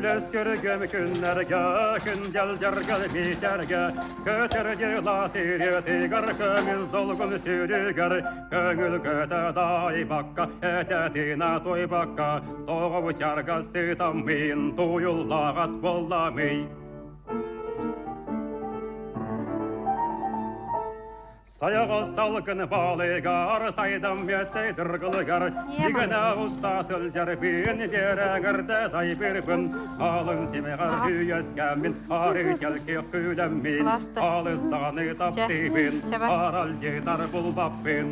Өскөргөм күннэргэ күндэлдьэргэл миитэргэ көтөр дьыла сириэтигэр көмүс долгун сүрүгэр көҥүл көтө дайбакка этэтина туйбакка тоҕо чарга сытаммын туйуллаҕас буолламый. Сайаҕас салгын балыгар, сайдам үөттэй дыргылыгар, Игэнэ уста сылдьарбын, биэрэҥэрдэ дайбырбын, Алын симэҕэр үөскэммин, арыы кэлкиэх күлэммин, Алыс даҕаны таптыыбын, аралдьытар булбаппын.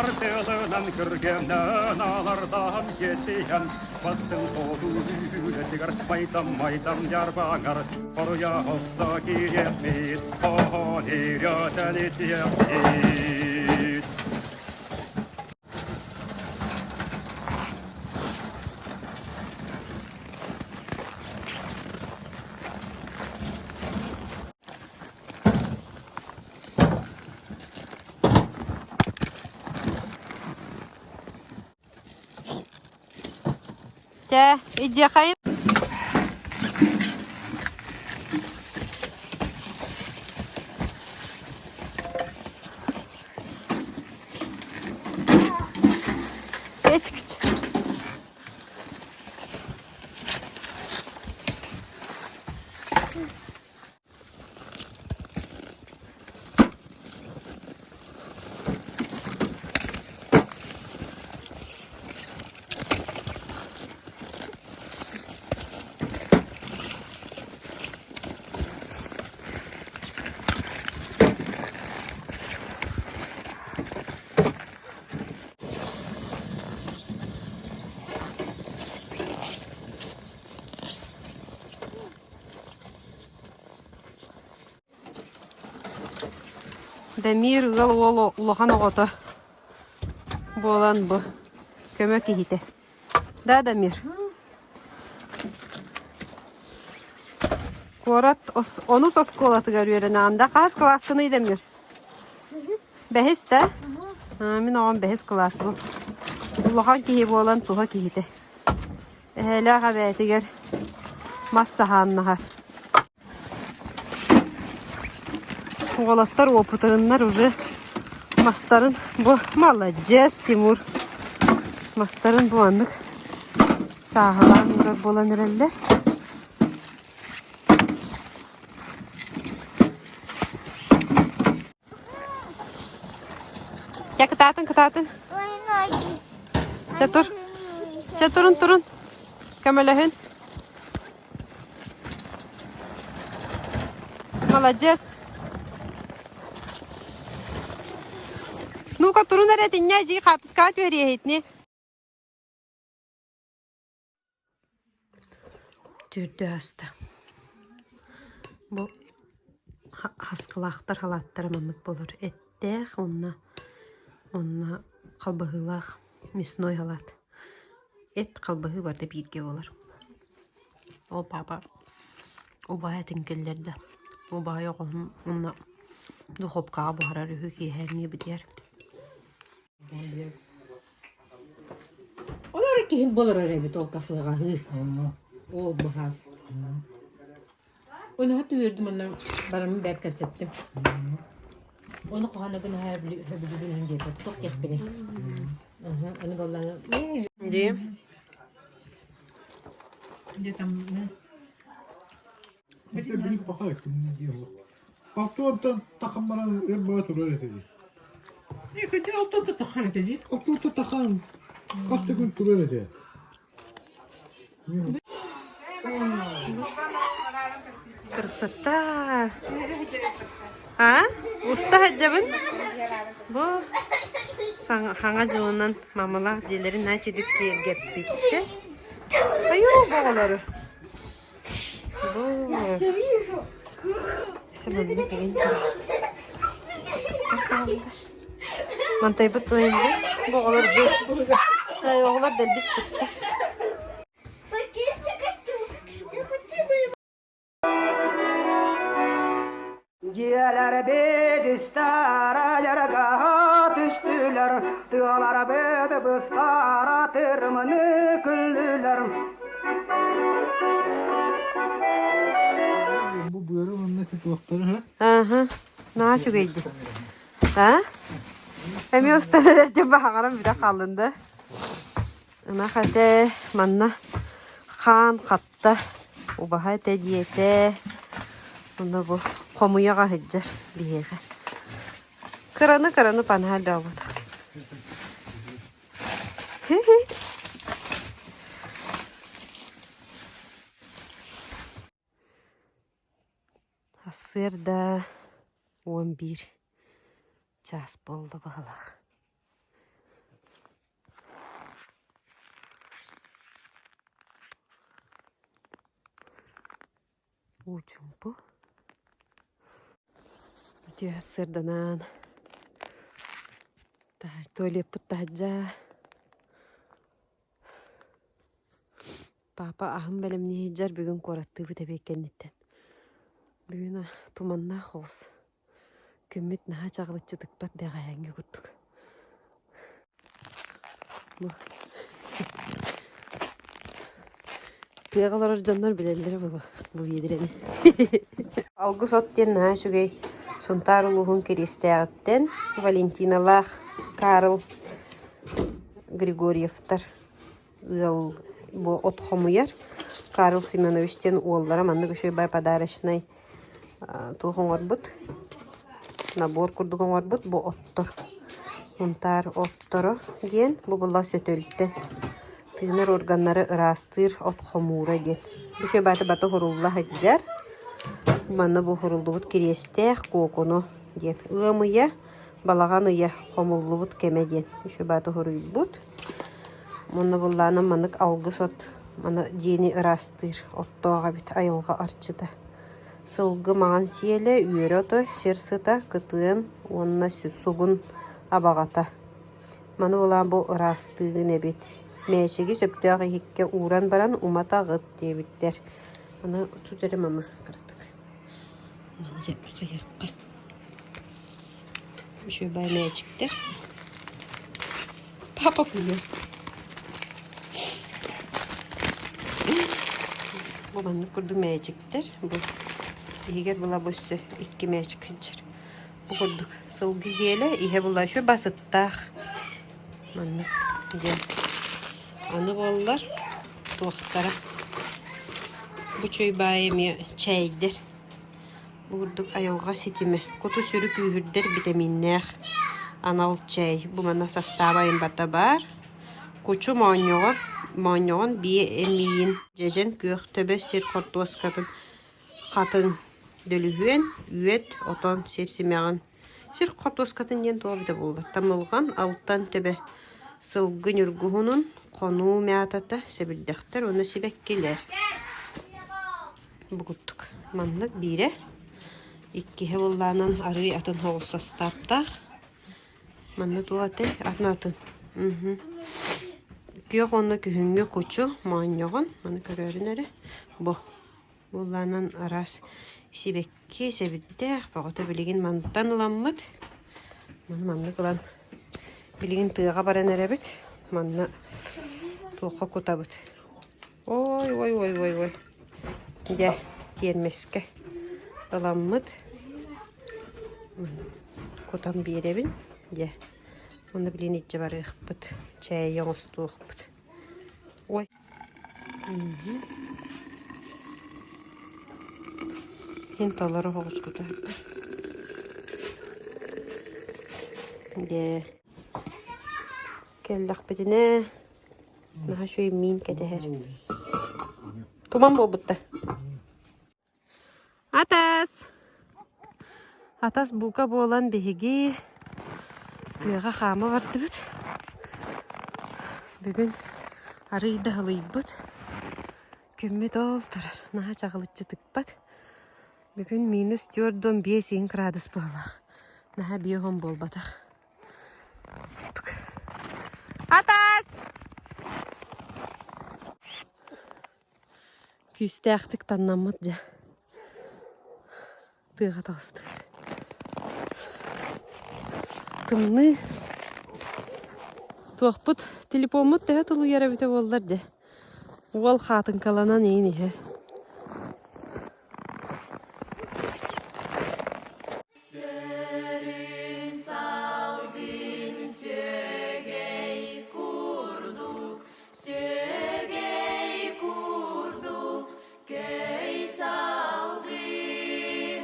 Артыалынан күргэмнэн алардаан киэтиһэн бастыҥ хоодуу үлэтигэр майтам-майтам дьарбаҥар хоруйа охсо киириэхпит, хоһоон ириэтэн итиэхпит. Чэ, идиэхэйин. Эчкич. Дамир ыал уол улахан оҕото буолан бу көмө киһитэ. Да, Дамир? Куорат онус оскуолатыгар үөрэнэҕин да? Хаһыс кылааскыный, Дамир? Бэһис да? Мин оҕом бэһис кылаас бу. Улахан киһи буолан туһа киһитэ. Эһээлээх эбээтигэр мас саһааннаһар. Уолаттар уопутуруннар уже мастарын бу маладьыас Тимур мастарын бу маннык сааһылаан уурар буолан эрэллэр. Чэ кытаатын кытаатын. Чэ тур. Чэ турун турун. Көмөлөһүн. Маладьыас. Ну-ка турун эрэ итиннэ эдьиий хаартыскаҕа түһэриэһитини. Түүрдү аста. Бу хаскылаахтар халааттара маннык буолар. Эттээх уонна уонна халбаһыылаах мясной халаат. Эт халбаһыы барыта бииргэ буолар. Ол папа убаһа этин киллэрдэ. Убаһа оҕоһун уонна духуопкаҕа буһарар үһү киэһээҥҥи битиэр. Олор киһим болорор эбит ол кафеҕа һыы. Ол быһаас. Ону түһүрдүм онно бараммын бэрт кэпсэттим. Ону куһаҕана наһаа сөбүлүүбүн диэтэ. Туох диэхпиний? Ону буоллаҕына Дии. Где там Это билик паха Алтуонтан тахан баран өр баа турар этэ дии. Не хотел алтан тахан этэ дии. Алтуонтан тахан хас да күн турар этэ. Красота! А? Уста сылдьабын. Бу хаҥа дьылынан мамалаах дьиэлэрин наһаа үчүгдүк киэргэппиттэр. Айуу, оҕолору. Бу Мантайбыт туойунда. Бу оҕолор бэс оҕолор дэлбис бүттэр. Дьиэлэрбит истэрэлэр. Түһүлгэҕэ түстүлэр, тыалара бөдө быстара тырымны күллүлэр. Бу быары манна туохтары ха? Аха, наһаа үчүгэйди. А? Эмиэ устан эрэр диэн баһаҕаран бүтэ хааллын да. Ынах этэ манна хаан хатта, убаһа этэ диэтэ. Онно бу хомуйаҕа сылдьар биһиэхэ. Кыраны-кыраны панаһа элбэх Сарсыарда 11 чаас буолла быһыылаах. Уу чуумпу. Үтүө сарсыарданан туалеппыт таһырдьа Папа аһын бэлэмнии сылдьар бүгүн куораттыыбыт эбиэт кэнниттэн. Бүгүн туманнаах оҕус. Күммүт наһаа чаҕылыччы тыкпат бэҕэһээҥҥи курдук. Бу Тыаҕа олорор дьоннор билэллэрэ буолуо бу биэдэрэни. Алгыс от диэн наһаа үчүгэй Сунтаар улууһун Кириэстээҕиттэн Валентиналаах Карл Григорьевтар ыал бу от хомуйар. Карл Семенович диэн уоллара маннык үчүгэй подарочнай туох оҥорбут, набор курдук оҥорбут бу оттор. Мунтаар отторо диэн бу була сөтөлтөн тыынар органнары ыраастыыр от хомуура диэн. Үчүгэй баата бата уһурулла сылдьар. Манна бу уһуруллубут кириэстээх куокуну диэн. Ыам ыйа, балаҕан ыйа хомуллубут кэмэ диэн. Үчүгэй баата уһуруйбут. Уонна быллаана маннык алгыс от маны дьиэни ыраастыыр оттоох эбит айылҕа арчыта. Сылгы маҥан сиэлэ, үөрэ ото, сир сыта, кытыан уонна сугун абаҕата. Маны былаан бу ыраастыыгын эбит. Мээчиги сөптөөх иһиккэ ууран баран уматаҕыт диэбиттэр. Аны тут эрэ мама кыратык. Маны дьэ хайыахха. Үчүгэй мээчиктэр. Папа күлүө. Бу маннык курдук мээчиктэр. Бу иһигэр була бу өссө икки мээчик сылдьар. Бу курдук сылгы иһиэлэ, иһэ була еще басыттаах. Маннык диэн. Аны буоллар туохтара. Бу чөй баайы эмиэ чэйдэр. Бу курдук айылҕа ситимэ, куту-сүрү күүһүрдэр битэмииннээх анал чэй. Бу манна састааба айан барыта баар. Кучу моонньоҕор, моонньоҕон биэ эмиийин, дьэдьэн күөх төбө сир хортуоскатын, хатыҥ, дөлүһүөн, үөт, отон, сир симэҕин, сир хортуоскатын диэн туох эбитэ буолла. Тамылҕан, алтан төбө, сылгы ньургуһунун, хонуу мятата, сэбирдэхтэр уонна сибэккилэр. Бу курдук маннык биирэ, иккиһэ буоллаанан арыый атын соҕус састааптаах. Манна туох этэй? Атын атын. Күөх уонна күһүҥҥү кучу моонньоҕон, маны көрөөрүн эрэ. Бу буоллаанан араас сибэкки, сэбирдээх бөҕөтө билигин мантан ыламмыт. Маны маннык ылан билигин тыаҕа баран эрэбит. Манна туохха кутабыт? Ой, ой, ой, ой, ой. Дьэ, тиэрмэскэ ыламмыт кутан биэрэбин. Дьэ, уонна билигин илдьэ барыахпыт, чээйи оҥостуохпут. Ой. Иһин толору оҕус кутаһыттар. Дьэ, кэллэхпитинэ Наһаа үчүгэй миин кэтэһэр. Туман буолбутта. Атас! Атас буука буолан биһиги тыаҕа хаама бардыбыт. Бүгүн арыый да ыһылыйбыт. Күммүт ол турар. Наһаа чаҕылыччы тыкпат. Бүгүн минус 4,5 иин градус буоллаах. Наһаа биоһон буолбатах. Атас! Күүстээхтик таннаммыт дьэ. Тыаҕа таҕыстыбыт. Тымныы. Туохпут, телефоммут төһө тулуйар эбитэ буоллар дьэ. Уол хаатыҥкаланан иин иһэр. Сөрүн салгын сүөгэй курдук, сүөгэй курдук көй салгын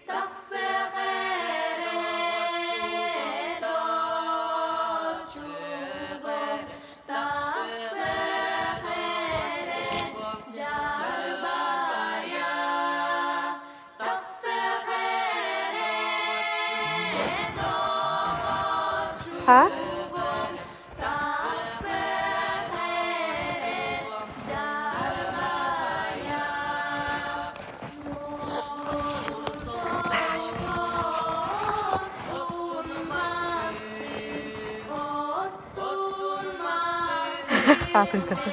тахсыах эрэ точчугар, тахсыах эрэ дьарбайа Ха? Хаатыҥката.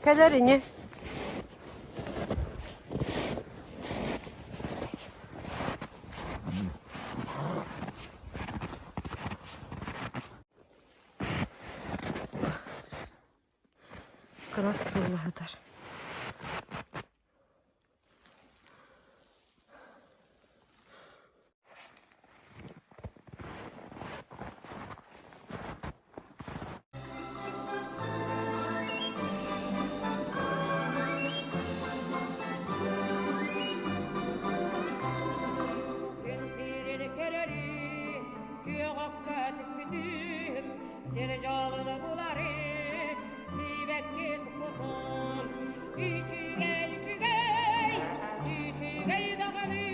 Кэлэр ини. Кынат суулаһытар. Күн сирин кэрэли, күөх окко түспүтүм, сир дьолун булары, сибэкки туппутум. Үчүгэй, үчүгэй, үчүгэй даҕаны,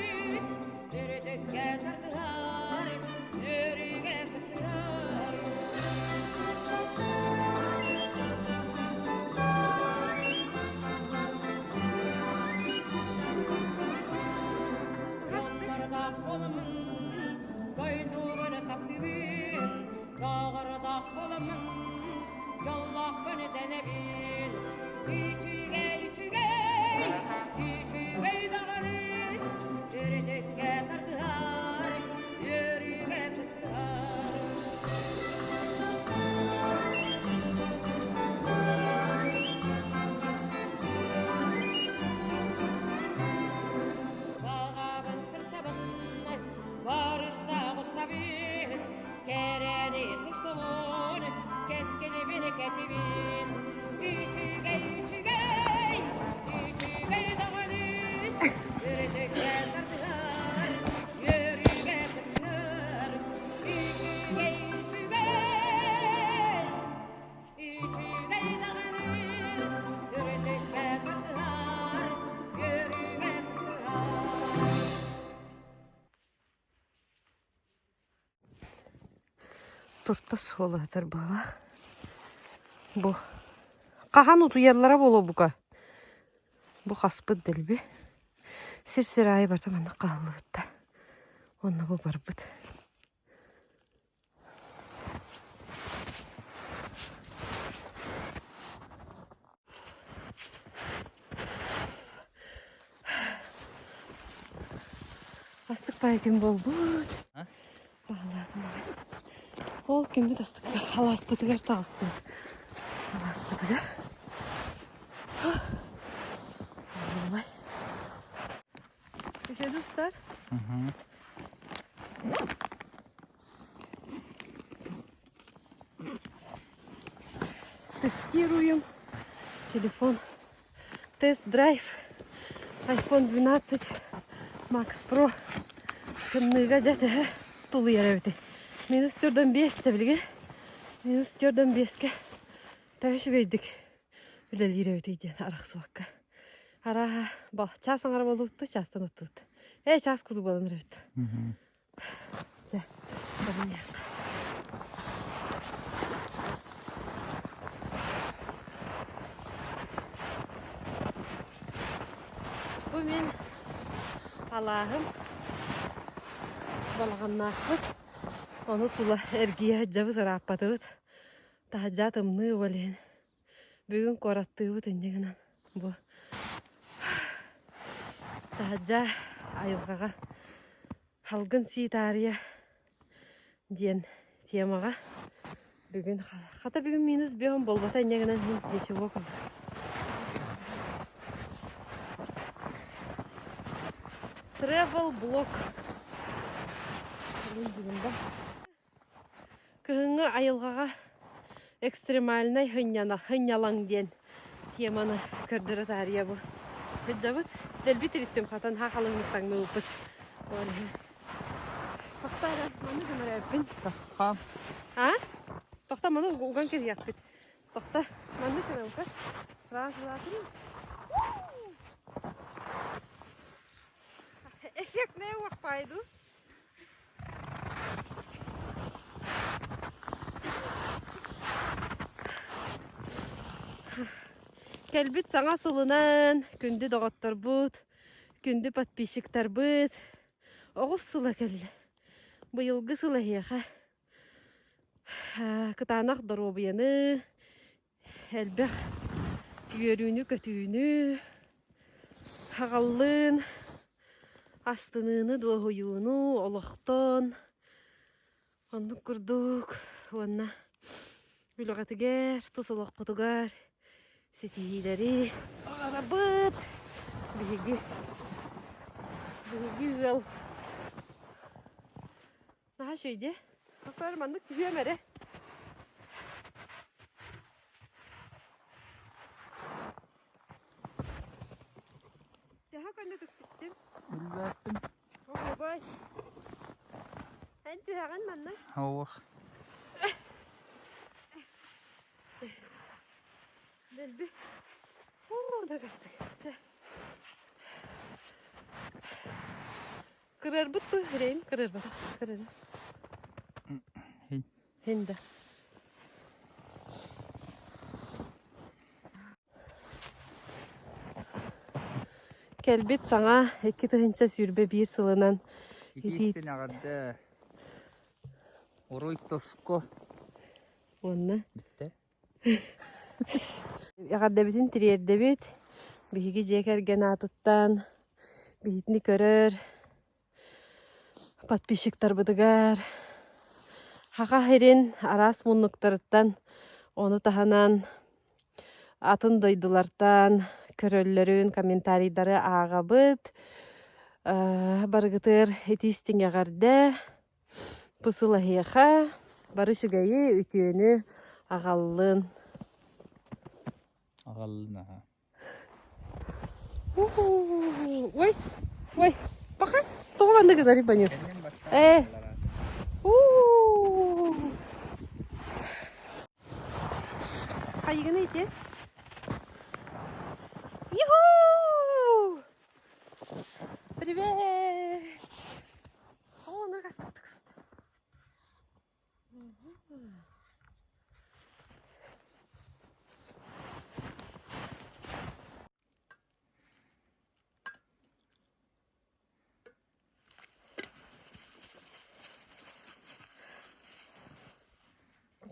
үрдүккэ тардыһар, өрүгэ кыттыһар. Дьоннордоох буоламмын, дойдубун таптыыбын, доҕордоох буоламмын, дьоллоохпун дэнэбин. Үчүгэй, үчүгэй, үчүгэй даҕаны, үрдүккэ тардыһар, үөрүүгэ кыттыһар. Баҕабын сырсабын, барыстаах устабын, кэрэни тустубун, кэскилибин кэтибин. Үчүгэй, үчүгэй, үчүгэй даҕаны, үрдүккэ тардыһар, үөрүүгэ кыттыһар. Үчүгэй, үчүгэй, үчүгэй даҕаны, үрдүккэ тардыһар, үөрүүгэ кыттыһар. Туртас суолаһытар быһалаах. Бу хаһан утуйаллара буолуо бука. Бу хаспыт дэлби. Сир-сир аайы барыта манна хааллыбыттар. Онно бу барбыт. Астык паайа күн буолбут. Баҕалаатым аҕай. Ол күммүт астыкка алааспытыгар таҕыстыбыт. Алааспытыгар. Оһуобай. Үшөдү устар. Тестируем телефон. Тест-драйв iPhone 12 Max Pro тымныыга дьэ төһө тулуйар эбитий? Минус төрдөн биэс да билигин. Минус төрдөн биэскэ төһө үчүгэйдик үлэлиир эбитий диэн арахсыбакка. Арааһа, чаас аҥара буолбут, чаастан оттубут. Ээ, чаас курдук буолан эрэбит. Чэ, баран иһиэххэ. Бу мин алааһым балаҕаннаахпыт. Ону тула эргийэ сылдьабыт, ырааппатыбыт. Таһырдьа тымныы уол иһин. Бүгүн куораттыыбыт инньэ гынан бу таһырдьа айылҕаҕа Халгын сии таарыйа диэн темаҕа бүгүн хата бүгүн минус биэһин буолбата инньэ гынан иһин ничего курдук. Travel блог. Кыһыҥҥы айылҕаҕа экстремальнай сынньалаҥ диэн теманы көрдөрө таарыйа бу сылдьабыт. Дэлби тириттим хатан хаалыҥнык таҥныбыппыт. Ол иһин. Тохтоо эрэ, манны гынар эбиппин. Тохха. А? Тохто маны уган кэбиһиэхпит. Тохто, манны гынабыт. Раз, два, три. Эффектная уохпайду. Кэлбит саҥа сылынан күндү доҕотторбут, күндү подписчиктарбыт оҕус сыла кэллэ. Быйылгы сыл эһиэхэ кытаанах доруобуйаны, элбэх үөрүүнү-көтүүнү, аҕаллыын астыныыны, дуоһуйууну олохтон оннук курдук уонна үлэҕитигэр, тус олоххутугар ситиһиилэри баҕарабыт. Биһиги биһиги ыал Наһаа үчүгэй дии. Тохтоор маннык түһүөм эрэ. Төһө көнө түктүстүм? Билбэппин. Оһуобай. Эн түһэҕин манна? Оох. Дэлби. Оо, дагастык. Чэ. Кырыарбыт дуу, эрэйим кырыарбатах, кырыара. Хин. Хин да. Кэлбит саҥа 2021 сылынан итии Итиистин эҕэрдэ. Уруй туску. уонна Бүттэ. Эҕэрдэбитин тириэрдэбит. Биһиги дьиэ кэргэн аатыттан биһитини көрөр подписчиктарбытыгар Саха сирин араас муннуктарыттан, ону таһынан атын дойдулартан көрөллөрүн, комментарийдары ааҕабыт. Барыгытыгар итии-истиҥ эҕэрдэ! Бу сыл эһиэхэ бары үчүгэйи, үтүөнү аҕаллын. Аҕаллын аһа. Ой, ой, пока. Тоҕо манна гынарый баню? Э. Хайыгын ити? Юху! Привет! О, нагастык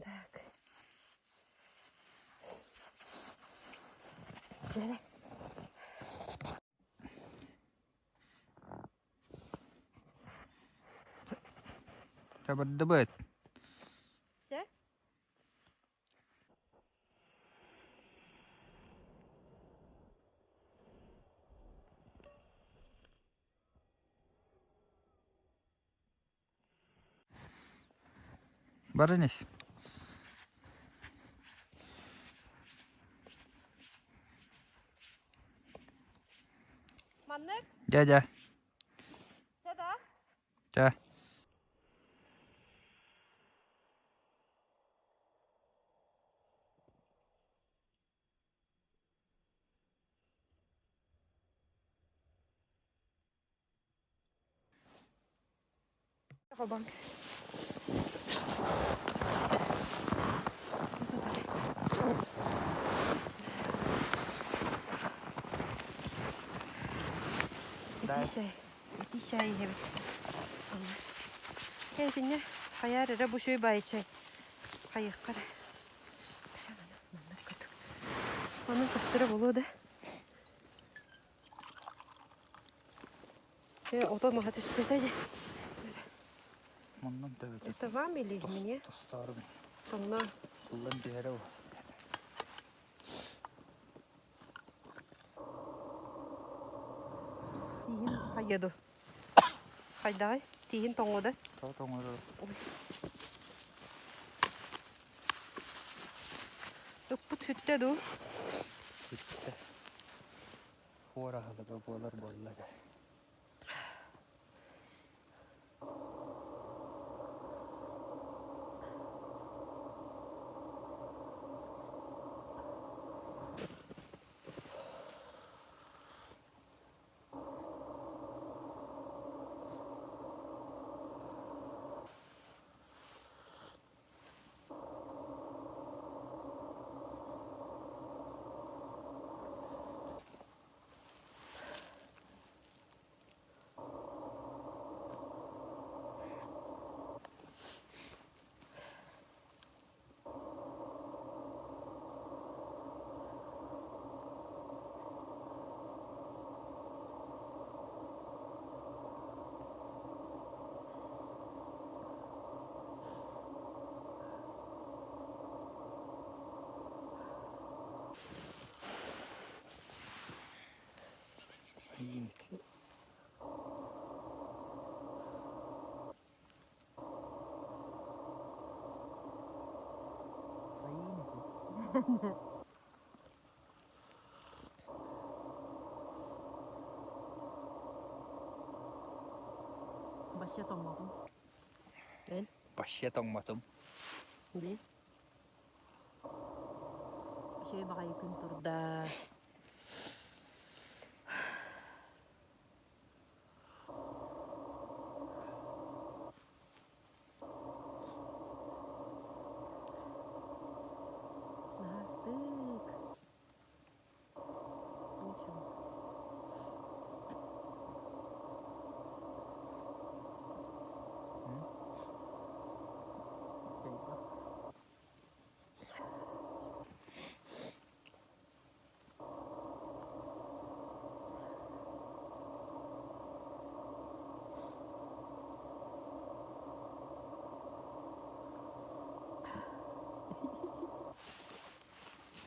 Так. Şöyle. Табардыбыт. Дьэ? Баран ис. Маннык? Дьэ дьэ. Чэ да? Чэ. Холбоҥ. Итии чай. Итии чай иһэбит. Чэ итиннэ хайаар эрэ бу үчүгэй баайы чай хайыахха эрэ. Маннык кытык. Маннык көстөрө буолуо да. Э, ото маһа түспэтэ дии. Маннан төбөтө. Это вам или мне? Тостаарым. Онно. Туллан түһэрэ ол. Тииһин хайа ду? Хайдаҕай? Тииһин тоҥуо да? Тоҕо тоҥорор? Ыппыт сүттэ дуу? Сүттэ. Хуор аһылыга буолар буолла да. Вообще тоҥмотум. Эн? Вообще тоҥмотум. Били? Үчүгэй баҕайы күн турда. Наһаастык. Ничего.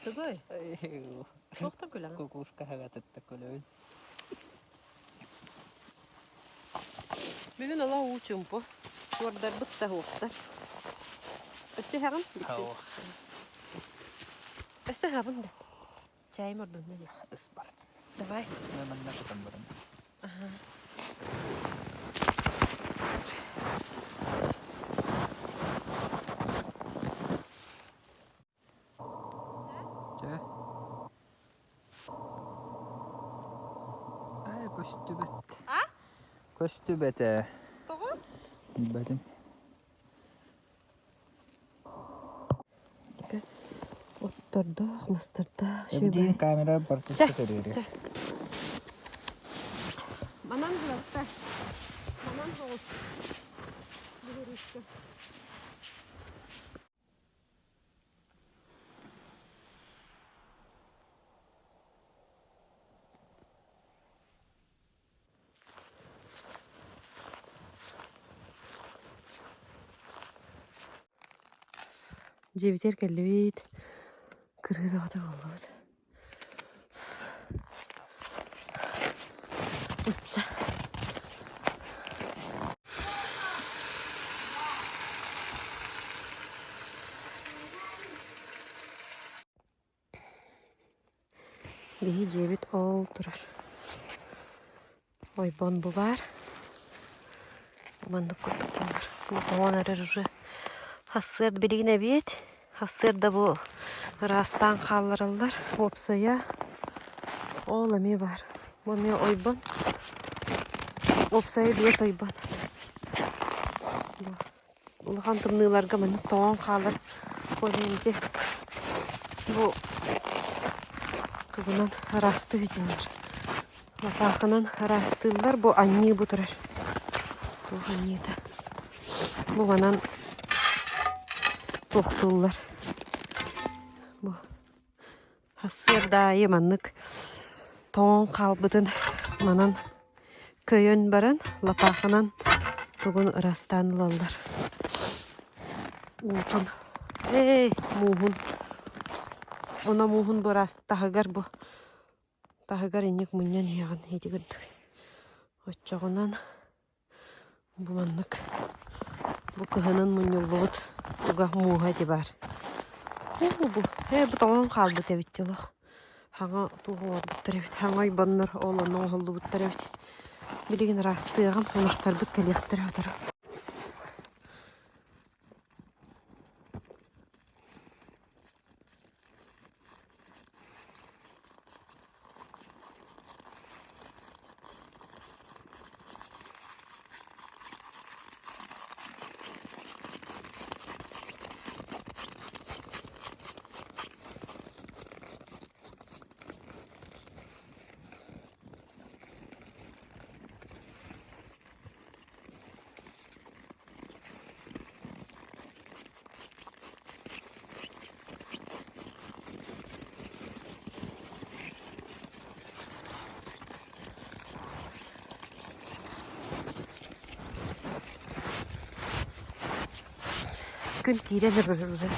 Тугуй? Туохтан күлэҕин? Кукушка хаҕатытта күлэбин. Бүгүн олох уу чуумпу. Суордарбыт да суохтар. Өссө иһэҕин? Суох. Өссө ыһабын да. Чайым ордунна дии. Ыс барытын. Давай. Мен манна кутан баран. Чэ. Ээ, көстүбэт. А? Көстүбэт ээ. Тоҕо? Билбэтим. Оттордоох, мастардаах, Эбдиин камера бартыста көрүөрү. Манан булатта. Манан соҕус. Бүгүрүскэ. Дьиэбитигэр кэллибит, кырыы бөҕөтө буоллубут. Ычча. Биһи дьиэбит ол турар. Ойбон бу баар. Маннык курдук буолар. Оҕон эрэр уже сарсыарда билигин эбиэт. Сарсыарда бу ыраастаан хааллараллар. Уопсайа ол эмиэ баар. Бу эмиэ ойбон. Уопсайа биэс ойбон. Улахан тымныыларга маннык тоҥон хаалар. Ол иһин ити бу тугунан ыраастыы сылдьаллар. Лапаахынан ыраастыыллар. Бу анньыы бу турар. Туох анньыыта? Бу манан туохтууллар. Бу Сарсыарда аайы маннык тоҥон хаалбытын манан көйөн баран лапаахынан тугун ыраастаан ылаллар. Уутун ээ мууһун оно мууһун бу ыраас таһыгар бу таһыгар инник мунньан иһэҕин ити курдук оччоҕунан Бу маннык бу кыһынын мунньуллубут туга мууһа ити баар. Уу бу ээ бу тоҥон хаалбыт эбит дии олох. Хаҥа туох оҥорбуттар эбит, хаҥа ойбоннор ол онно оҥоһуллубуттар эбит. Билигин ыраастыаҕым, ынахтарбыт кэлиэхтэрэ сотору. Күн киирэн эрэр уже.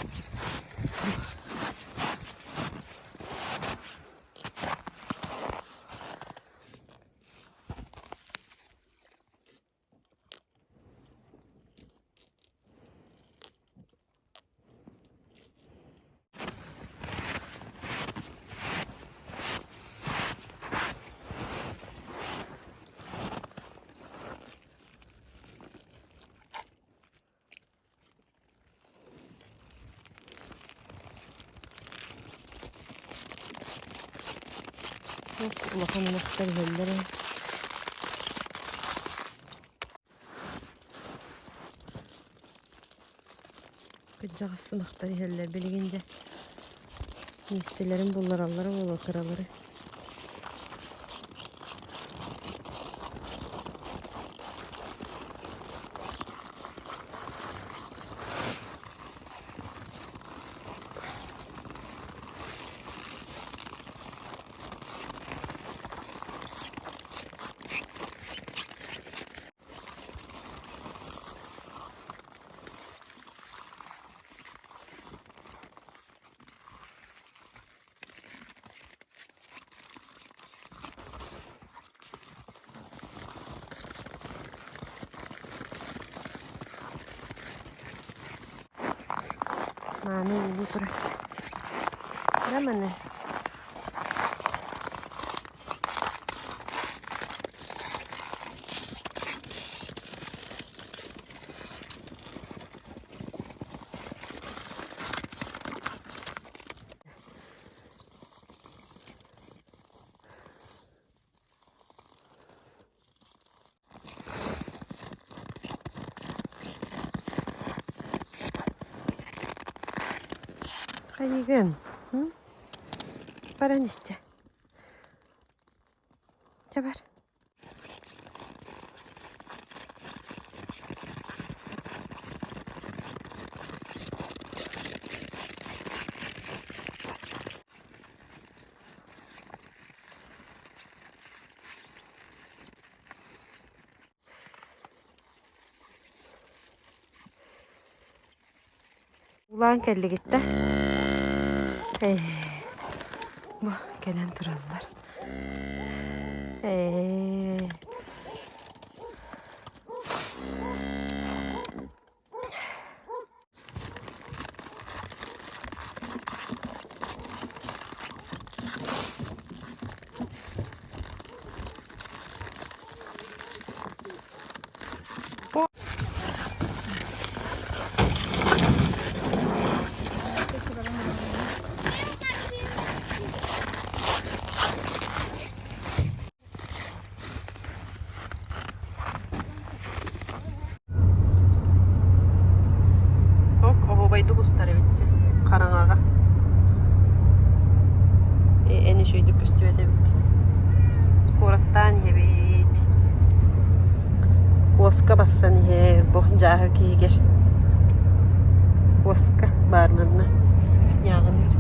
Улахан ынахтар иһэллэр ээ. Кырдьаҕас ынахтар иһэллэр билигин дьэ миэстэлэрин буллараллара буолуо кыралары. Мааны уулуу турар. Раманы. Хайыгын? Баран истэ. Чэ бар. Улаан кэллигит да ээ бу кэлэн тураллар ээ Кыраһыабайдык устар эбит дьэ, хараҥаҕа. Эн үчүгэйдик көстүбэт эбиккин. Куораттаан иһэбит. Куоска бассан иһэр бу дьааһык иһигэр. Куоска баар манна. Ньааҕыныыр.